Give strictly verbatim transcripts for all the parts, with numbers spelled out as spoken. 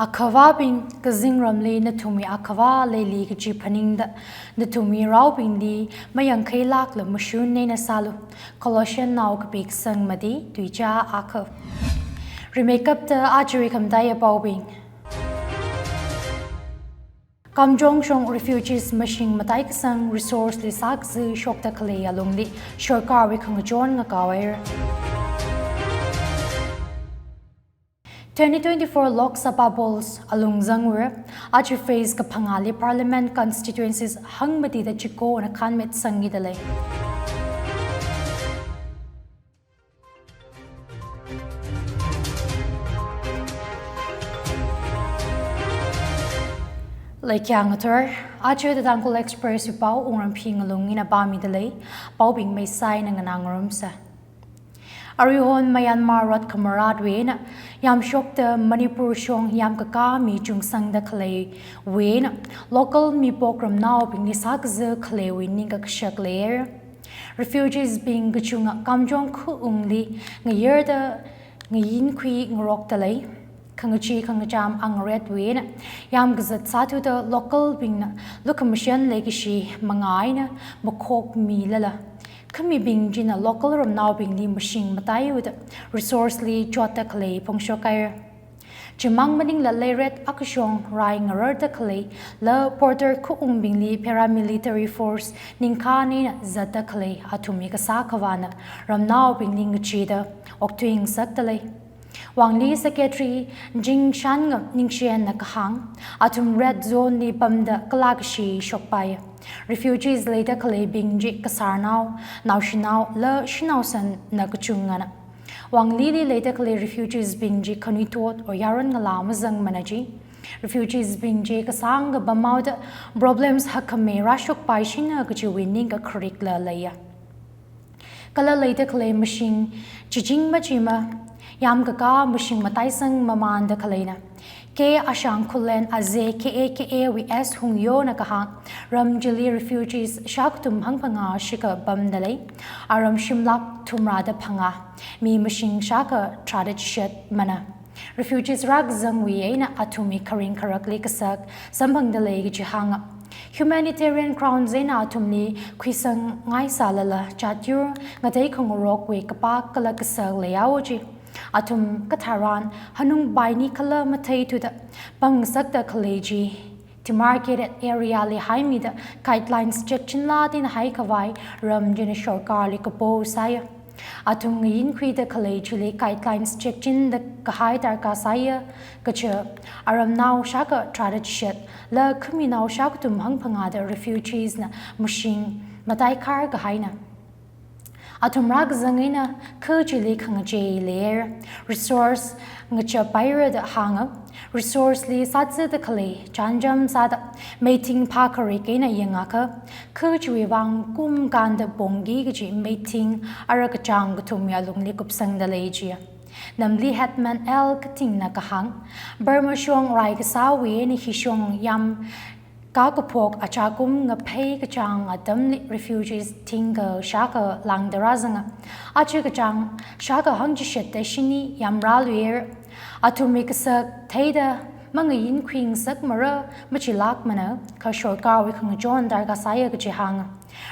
Akhavābing, kazingramli nathumwui akhavā leili kaji phaningda, nathumwui raobingli mayangkheilākla mashun eina sālu. Colossians nao kapi kasang mati, tuicha akha. Rimeikapta ajawui khamataiya paobing. Kamjong shong refugees mashing mataikasang resource li sākaza shokda khalei alungli sorkarwui khangachon ngakaohaira. Twenty twenty-four Lok Sabha polls alung zangura, aja phase kaphangāli parliament constituencies hangmatida chikona khanmetsangida lei. Leikhyang ngathor, aja The Tangkhul Express wui pao Wungramphi Ngalung ina pāmida lei, paobing maisai eina nganāngarumsa. Aruihon Myanmar rot khamaratwui eina yamshokta Manipur shong yamkakā mi chungsangda khaleiwui eina local mipok ramnaobingli sākaza khaleiwui ningkakashak leira. Refugees bing kachunga Kamjong khaungli ngayarda ngayinkhui ngarokda lei. Khangachee khangacham angaretwui eina yamkazat sāthuda local bingna lukhamashan leikashi mangā eina makhokmilala, khamibing china local ramnaobingli mashing mataiuda resource li chotda khalei phongshokhaira. Chimang maningla leiret akashong rai ngararda khaleila border khaungbingli paramilitary force ningkhān eina zatda khalei athumwui kasā khavāna ramnaobingli ngacheeda okthuingasakda lei. Wangli Secretary Jingshanga Ningshenna kahāng, athum red zone li pamda kalākashi shokpai. Refugees leida khaleibing chi kasarnao, naoshinaola shanaosanna kachungana. Wanglili leida khalei refugees bing chi khanuithot or yaron ngalā mazangmana chi. Refugees bing chi kasāngkha pamhaoda problems hakkhamei rāshokpaishina kajiwui ningkakharikla leiya. Kala leida khalei mashing chiching machima, yamkakā mashing mataisang mamanda khaleina. K Ashang Khullen aze K A K A wui S Hungyona kahāng, ram chili refugees shākathum hangphangā shikha pamda lei, aram shimlak thumrada phangā, mi mashing shākha tharāda chishatmana. Refugees rākazangwui eina athumwui kharing kharakli kasak samphangda lei kaji hānga. Humanitarian grounds eina athumli khuisangngai sālala, chatyur ngatei khangarokwui kapākkhala kasak leihaowa chi. Athum katharan hanungpaini khala matheithuda pamngasakda khalei chi demarcated area li haimida guidelines check chinlada eina haikhavai ram china sorkarli kapo sāya. Athum ngayinkhuida khalei chili guidelines check chinda kahai darkar sāya, kaja aramnao shākha tharāda chishatla khaminao shākathum hangphangāda refugees na mashing mataikhar kahaina. Athum rākazang eina kha chili khangachei leira, resource ngachaphaira da hānga. Resource li sāzada khalei chānjam sāda meeting phākharik eina yangakha, kha chiwui vang kumkanda pongki kaji meeting ara kachāng kathumwui alungli kupsangda lei jiya. Namli headman L Katingna kahāng, Burma shong rai kasāwui eina hi shong yam kakaphok achakum ngaphei kachāng atamli refugees thingkha shākha lāngda rāzanga. Aja kachāng shākha hangchishatda shini yamrāluira. Athumwui kasak theida mangayinkhuingasakmara machilākmana, kha sorkarwui khangachon darkar sāya kaji hānga.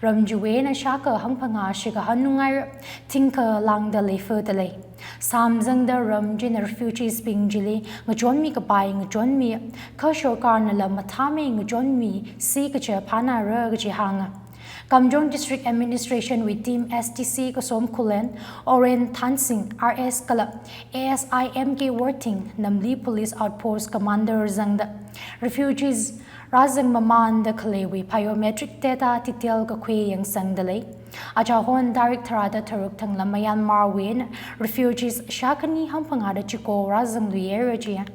Ram chiwui eina shākha hangphangā shikha hanungaira, thingkha lāngda leifada lei. Samzangda ram china refugees bing chili ngachonmi kapai ngachonmi, kha sorkarnala mathāmei ngachonmisi kaja phānāra kaji hānga. Kamjong District Administration wui Team S D C Kasom Khullen, Oren Thansing R S kala A S I M K Worthing, Namli Police Outpost Commander zangda refugees rāzang mamanda khaleiwui biometric data detail kakhui yangsangda lei. Achahon tarik tharāda tharuk thangla Myanmar wui eina refugees shākhani hangphangāda chiko rāzangluihaira jiya.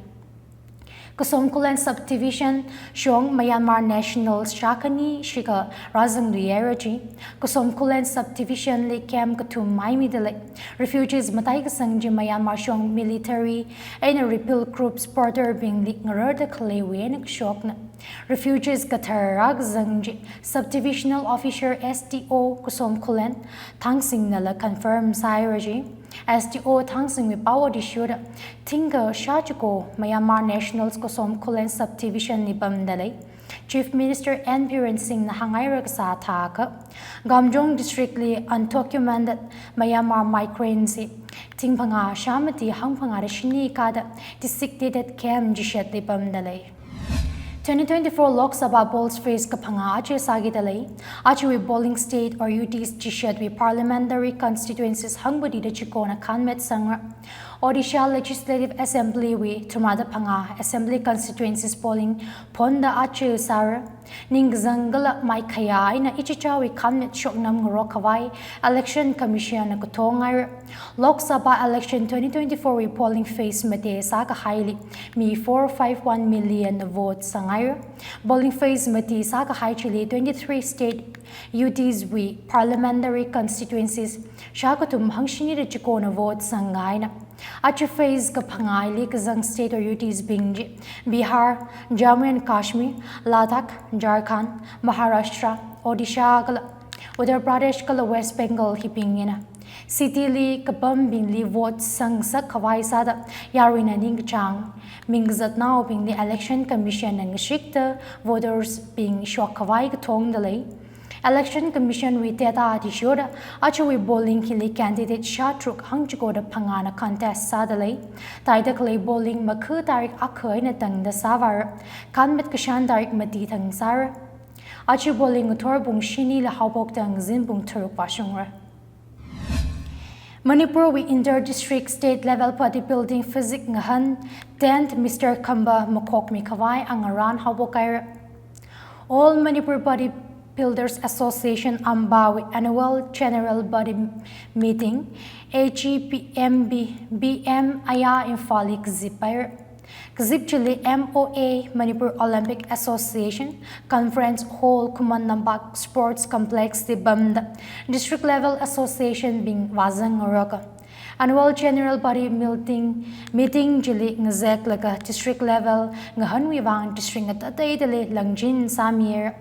Kasom Khullen Subdivision shong Myanmar nationals shākhani shikha rāzangluihaira ji. Kasom Khullen Subdivision li camp kathum maimida lei. Refugees mataikasang chi Myanmar shong military eina rebel groups border bingli ngararda khaleiwui eina kashokna. Refugees kathar rākazang chi Subdivisional Officer S D O Kasom Khullen Thangsingnala confirm sāhaira ji. S D O Thangsingwui pao athishurda, thingkha shāchiko Myanmar Nationals Kosom Khullen Subdivision li pamda lei. Chief Minister N Biren Singhna hānghaira kasā thākha, Kamjong District li undocumented Myanmar migrants hi thing phangā shāmati hangphangāda shini kāda designated camp chishatli pamda lei. Twenty twenty-four Lok Sabha polls phase kaphangā aja sākida lei. Ajawui polling state or U Ts chishatwui parliamentary constituencies hangpatida chikona khānmit sangra. Odisha Legislative Assembly wui thumrada phangā assembly constituencies polling phonda aja sāra. Ningkazang kala maikhayā eina ichichāwui khānmit shoknam ngarok khavai Election Commission na katonga haira. Lok Sabha election twenty twenty-four wui polling phase mate sākahaili mi four five one million na vote sanghaira. Polling phase mate sākahai chili twenty-three state U Ts wui parliamentary constituencies shākathum hangshinida chikona vote sanghaina. Aja phase kaphangāli kazang state or U Ts bing chi Bihar, Jammu and Kashmir, Ladakh, Jharkhand, Maharashtra, Odisha kala Uttar Pradesh kala West Bengal hibing eina. City li kapambingli vote sangsak khavai sāda yaruina ningkachāng mingkazatnaobingli Election Commission na ngashikta voters bing shok khavai katonda lei. Election Commission wui data athishurda, ajawui polling hili candidate shātharuk hangchikoda phangāna contest sāda lei. Taida khalei polling makha tarik akha eina tangda sāvāra. Khānmit kashan tarik mati thang sāra. Aja polling ngathor pung shinili haophokda ngazin pung tharuk vāshungra. Manipurwui Inter District State Level Bodybuilding Physique ngahān tenth Mister Khamba makhokmi khavai angarān haophok haira. All Manipur Bodybuilders Association, AMBA wui Annual General Body Meeting, A G P M B, B M aya Imphalli kazip haira. Kazip chili M O A, Manipur Olympic Association, Conference Hall, Khuman Lampak Sports Complex li pamda District Level Association bing vāzang ngaroka. Annual General Body Meeting, Meeting chili ngazeklaga District Level ngahānwui vang district ngatateidali langchin sāmira.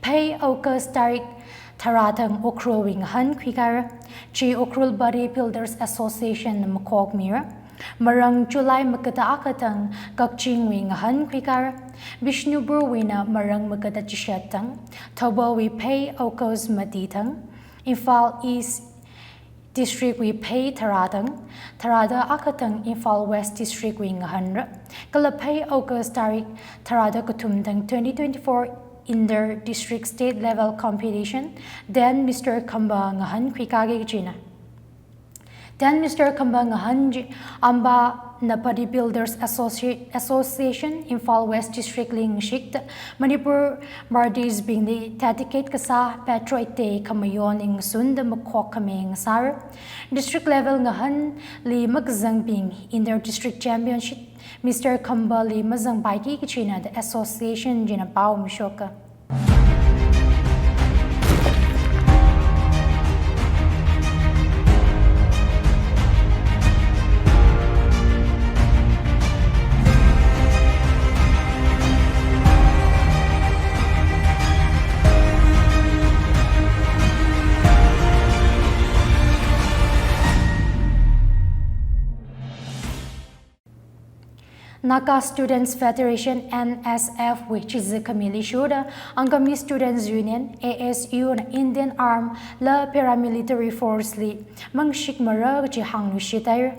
Phei August tarik tharā thang Ukhrulwui ngahān khuikhaira. Chi Ukhrul Bodybuilders Association na makhokmira. Marang July makada akha thang Kakchingwui ngahān khuikhaira. Bishnupurwuina marang makada chishat thang. Thoubal wui phei August mati thang. Imphal East District wui phei tharā thang, tharāda akha thang Imphal West District wui ngahānra. Kala phei August tarik tharāda kathum thang twenty twenty-four Inter District State Level Competition, then Mister Khamba ngahān khuikāki kachina. Then Mister Khamba ngahān chi AMBA na Bodybuilders Associ-, Association Imphal West District li ngashikta Manipur Mardis bingli dedicate kasā Patriots Day khamayon ngasunda makhok khameng sāra. District level ngahānli makazangbing Inter District Championship Mister Khambali mazangpaiki kachina da association china pao mishoka. Naga Students Federation, N S F wui chizi khamili shuda, Angami Students Union, A S U na Indian Armed la Paramilitary Force li mangshik mara kachi hāngluishit haira.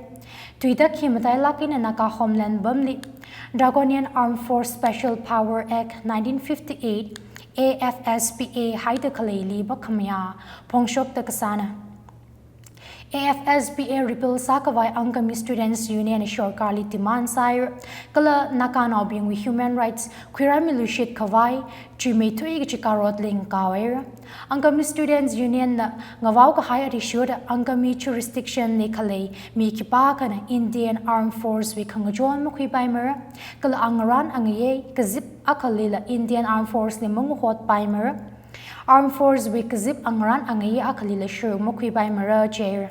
Tuitak hi matailāk eina Naga Homeland pamli Draconian Armed Force Special Power Act nineteen fifty-eight, A F S P A haida khaleili ba khamayā phongshokta kasāna. A F S P A repeal sākhavai Angami Students Union na sorkarli demand sāhaira, kala Naganaobingwui human rights khuirāmiluishit khavai chuimeithui kachi karot lingkao haira. Angami Students Union na ngavao kahai athishurda Angami jurisdiction li khalei mi khipākhana Indian Armed Force wui khangachon makhuipaimara, kala angarān angayei kazip akhalila Indian Armed Force li mangahotpaimara. Armed Force wui kazip angarān angayei akhalila shuruk makhuipaimara jihaira.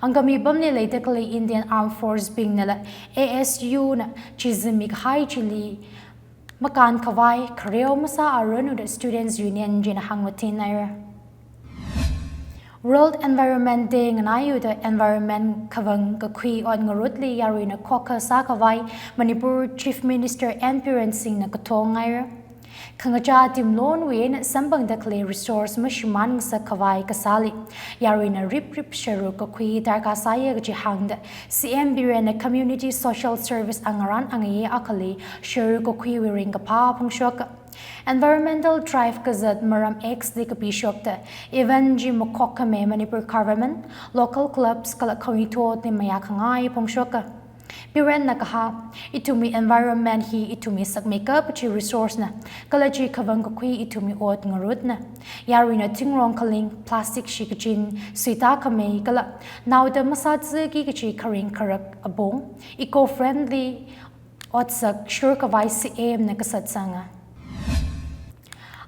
Angami pamli leida khalei Indian Armed Force bingnala A S U na chizimi kahai chili makānkhavai khareo masā aranu da Students Union china hāngmatin haira. World Environment Day nganaiwui da environment khavang kakhui ot ngarutli yaruina khokkha sākhavai Manipur Chief Minister N Biren Singh na katonga haira. Khangachā team loan wui eina samphangda khalei resource mashimān ngasakkhavai kasāli yaruina riprip sharuk kakhui darkar sāya kaji hāngda C M Biren na Community Social Service angarān angayei akhali sharuk kakhuiwui ringkaphā phongshoka. Environmental drive kazat maram X li kapishokta event chi makhokkhami Manipur government, local clubs kala khawui thotli mayākhangai phongshoka. Biren na kahā, ithumwui environment hi ithumwui sakmeikap kachi resource na, kala chi khavang kakhui ithumwui ot ngarutna. Yaruina thingrong khaling, plastic shikachin, suita khamei kala naoda masāzaki kachi kharing kharak apong, eco-friendly otsak shurkhavai C M na kasatsanga.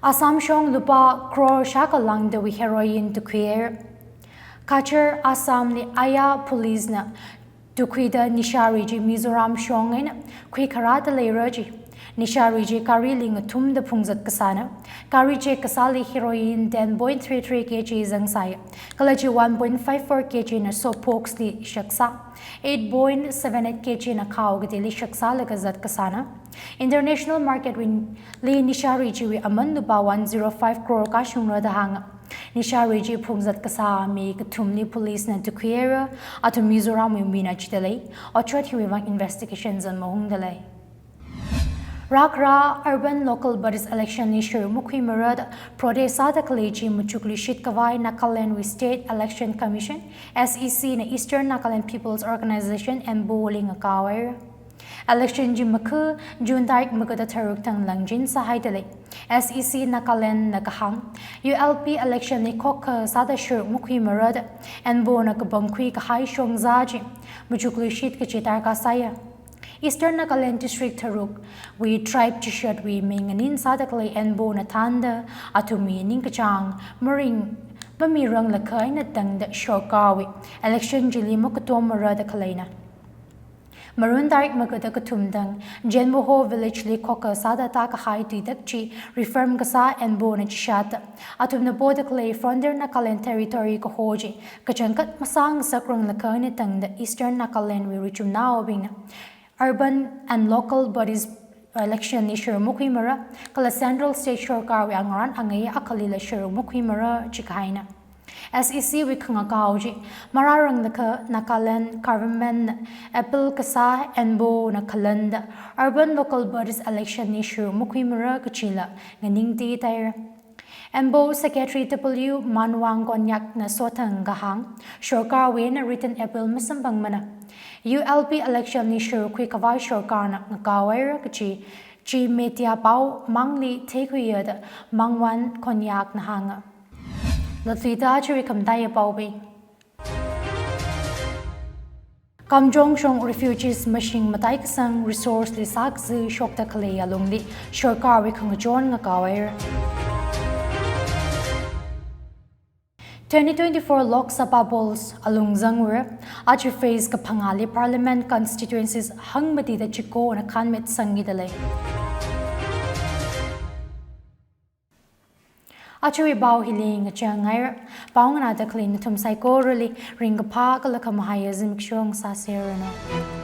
Assam shong lupā crore shākha lāngdawui heroin tukhuihaira. Cachar Assam li Aya police na tukhuida nishāri chi Mizoram shong eina khuikharāda leira ji. Nishāri chi gari ling athumda phungzat kasāna. Gari check kasāli heroin ten point three three K G zangsai. Kala chi one point five four K G na soap box li shaksā. Eight point seven eight K G na khao kateili shaksālaga zat kasāna. International market wui li nishāri chiwui aman lupā one zero five crore kashungra da hānga. Nishāri chi phungzat kasā mi kathumli police na tukhuihaira, athum Mizoram wui mina chida lei, otshot hiwui vang investigation zan maungda lei. Rākhara Urban Local Bodies Election li sharuk makhuimara da protest sāda khalei chi machukluishit khavai Nagaland wui State Election Commission, S E C na Eastern Nagaland People's Organization, ENPO li ngakaohaira. Election chi makha June tarik maga da tharuk thang langchin sāhaida lei. S E C Nagaland na kahāng, U L B election li khokkha sāda sharuk makhuimara da ENPO na kapangkhui kahai shongza chi machukluishit kachi darkar sāya. Eastern Nagaland District tharuk wui tribe chishatwui ming nganin sāda khalei ENPO na thānda athumwui ningkachāng maring mamiranglakha eina tangda sorkarwui election chili makatomara da khaleina. Marun tarik maga da kathum thang Jenmoho village li khokkha sāda tākahai tuitak chi reform kasā ENPO na chishatda athumna poda khalei Frontier Nagaland Territory kaho chi kachangkhat masāngasakranglakha eina tangda Eastern Nagaland wui richumnaobingna Urban and Local Bodies Election li sharuk makhuimara, kala Central State sorkarwui angarān angayei akhalila sharuk makhuimara chikahaina. S E C wui khangakao chi marāranglakha Nagaland government na appeal kasā ENPO na khalanda Urban Local Bodies Election li sharuk makhuimara kachila nganingtidahaira. ENPO Secretary W Manwang Konyak na sothang kahāng, sorkarwui eina written appeal masamphangmana. U L B election li sharuk khuikhavai sorkarna ngakaohaira kachi chi media pao mangli theikhuiya da Manwang Konyak na hānga. Latluida chiwui khamataiya paobing. Kamjong shong refugees mashing mataikasang resource li sākazā shokda khalei alungli sorkarwui khangachon ngakaohaira. Twenty twenty-four Lok Sabha polls alung zanghaira, aja phase kaphangāli Parliament constituencies hangmatida chikona khanmit sangida lei. Ajawui pao hili ngachang haira, pao nganāda khalei nathum saikorali ringkaphā kala khamahaiya zimiksho sāseranu.